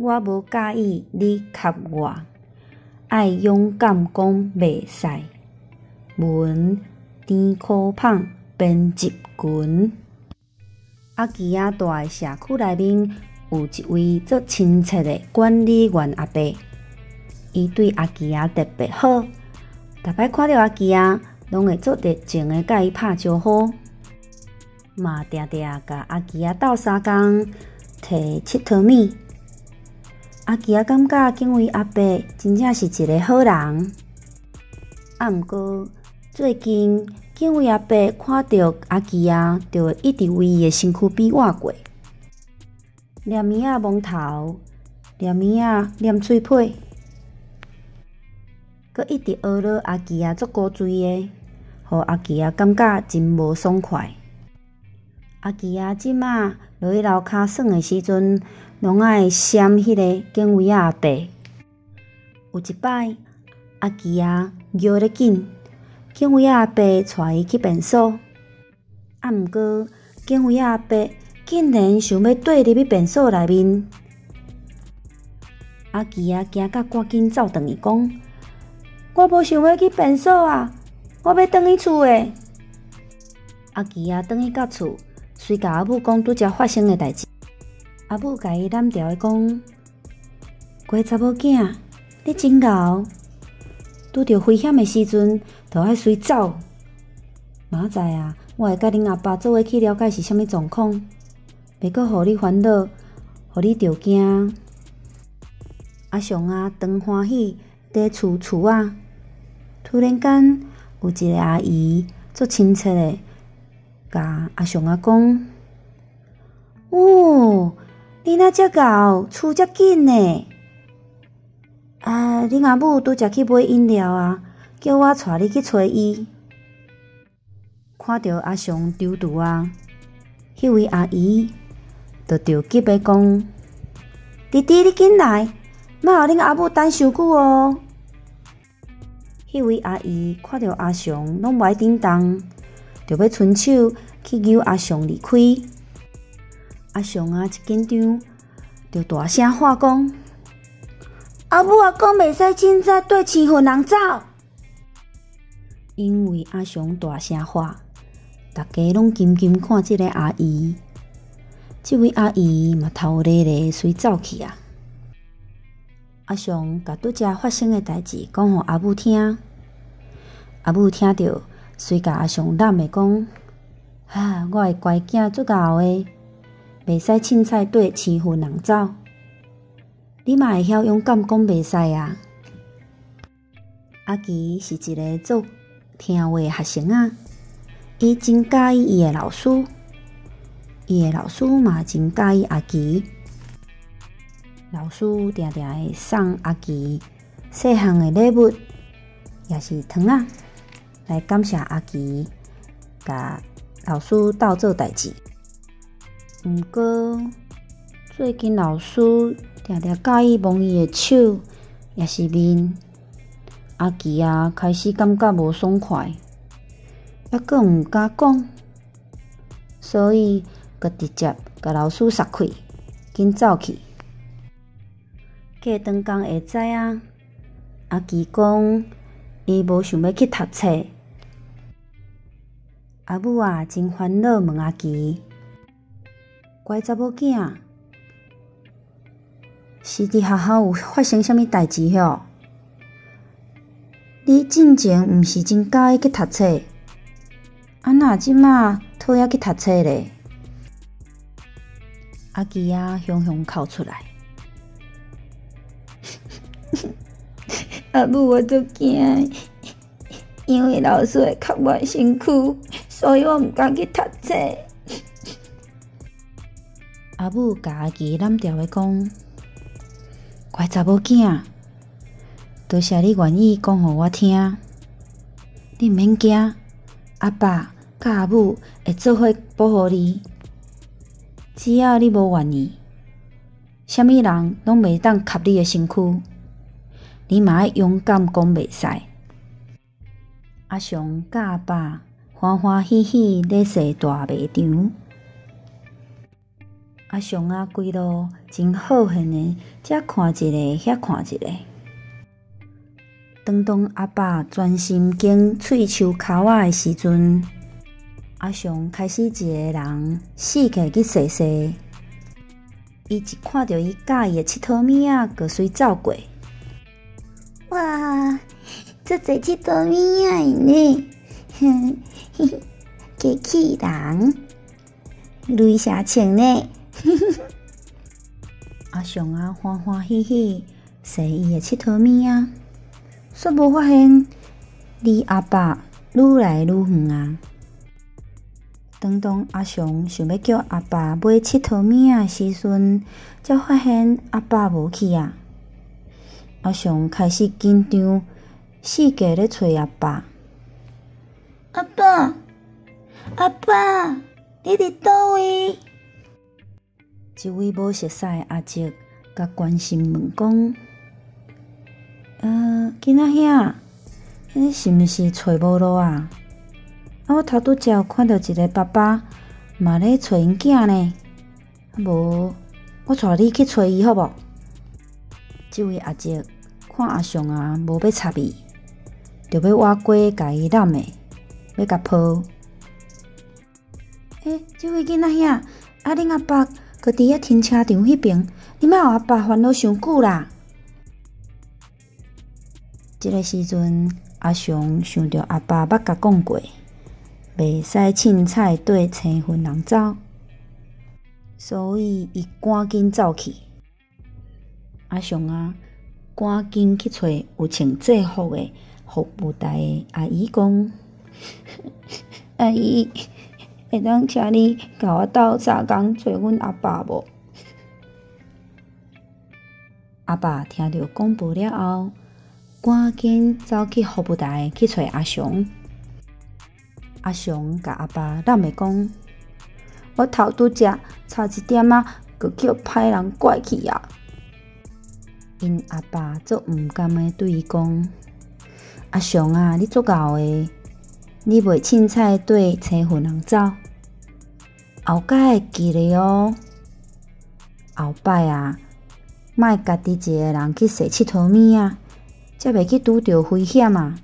我無佮意你磕我，愛勇敢講袂使。文甜箍麭編輯群。阿奇仔蹛的社區內面有一位足親切的管理員阿伯，伊對阿奇仔特別好，逐擺看著阿奇仔，攏會足熱情的佮伊拍招呼，嘛定定共阿奇仔鬥相共提𨑨迌物。阿奇仔感覺警衛阿伯真正是一个好人。啊，毋過最近警衛阿伯看著阿奇仔，就會一直為伊的身軀邊倚過，捏耳仔摸頭，捏耳仔念喙皮，閣一直呵咾阿奇仔足古錐的，予阿奇仔感覺真無爽快。阿奇仔這馬落去樓跤耍的時陣，攏愛閃彼个警衛仔阿伯。有一擺，阿奇仔尿咧緊，警衛仔阿伯帶伊去便所，啊，毋過警衛仔阿伯竟然想欲綴入去便所內面。阿奇仔驚甲趕緊走轉去講：我無想欲去便所啊，我欲轉去厝的。阿奇仔轉去到厝，隨共阿母講拄才發生的代誌。阿母共伊攬牢的講：乖查某囝，你真𠢕，拄著危險的時陣，就愛隨走。明仔載啊，我會佮恁阿爸做伙去了解是啥物狀況，袂閣予你煩惱，予你著驚。阿雄啊，當歡喜佇厝厝仔，突然間有一个阿姨足親切的，共阿雄仔講：哦，你哪遮𠢕，出遮緊呢？啊，恁阿母拄才去買飲料啊，叫我帶你去揣伊。看著阿雄躊躇啊，彼位阿姨就著急的講：弟弟，你緊來，莫予恁阿母等傷久哦。彼位阿姨看著阿雄攏無愛振動，就欲伸手去揪阿雄離開。阿雄啊，一緊張，就大聲喊講：阿母啊，講袂使凊彩綴生份人走。因為阿雄大聲喊，逐家攏緊緊看這个阿姨。這位阿姨嘛頭咧咧隨走去啊。阿雄共拄才發生的代誌講予阿母聽，阿母聽著，隨共阿雄攬的講：啊，我的乖囝足𠢕的，袂使凊彩綴生份人走。你嘛會曉勇敢講袂使啊！阿奇是一个足聽話的學生仔，伊真佮意伊的老師，伊的老師嘛真佮意阿奇。老師定定會送阿奇細項的禮物，抑是糖仔，來感謝阿奇共老師鬥做代誌。毋過最近老師定定佮意摸伊的手，抑是面，阿奇仔開始感覺無爽快，猶閣毋敢講，所以閣直接共老師捒開，緊走去。過長工下早啊，阿奇講伊無想欲去讀冊。阿母啊，真煩惱問阿奇：乖查某囝，是佇學校有發生啥物代誌吼？你進前毋是真佮意去讀冊，啊哪這馬討厭去讀冊咧？阿奇仔雄雄哭出來。阿母，我足驚，因為老師會磕我身軀，所以我毋敢去讀冊。阿母共阿奇攬牢的講：乖查某囝，多謝你願意講予我聽，你毋免驚，阿爸佮阿母會做伙保護你。只要你無願意，啥物人攏袂當磕你的身軀。你嘛愛勇敢講袂使。阿雄佮阿爸歡歡喜喜咧踅大賣場。阿雄仔規路真好現的，遮看一下，遐看一下。當當阿爸專心揀喙鬚剾仔的時陣，阿雄開始一个人四界去踅踅。伊一看著伊佮意的𨑨迌物仔，就隨走過。哇，足濟𨑨迌物仔呢！哼，機器人，雷射銃呢？阿雄仔歡歡喜喜踅伊的𨑨迌物仔，煞無發現離阿爸愈來愈遠啊！當當阿雄想欲叫阿爸買𨑨迌物仔的時陣，才發現阿爸無去啊！阿雄開始緊張，四界咧揣阿爸。阿爸，阿爸，你佇佗位？一位無熟似的阿叔共關心問講：囡仔兄，你是毋是揣無路啊？啊，我頭拄才有看著一个爸爸嘛咧揣𪜶囝呢。啊無，我帶你去揣伊好無？這位阿叔看阿雄仔無欲插伊，就欲倚過共伊攬的，欲共抱。欸，這位囡仔兄，啊，恁阿爸閣佇遐停車場彼爿，你莫予阿爸煩惱傷久啦。這个時陣，阿雄想著阿爸捌共講過，袂使凊彩綴生份人走，所以伊趕緊走去。阿雄仔趕緊去揣有穿制服的服務台的阿姨講：阿姨，會當請你共我鬥相共揣阮阿爸無？阿爸聽著廣播了後，趕緊走去服務台去揣阿雄。阿雄共阿爸攬的講：我頭拄才差一點仔，閣予歹人拐去啊！𪜶阿爸足毋甘的對伊講：阿雄啊，你足𠢕的，你袂凊彩綴生份人走，後擺會記咧哦。後擺啊，莫家己一个人去踅𨑨迌物仔，才袂去拄著危險啊！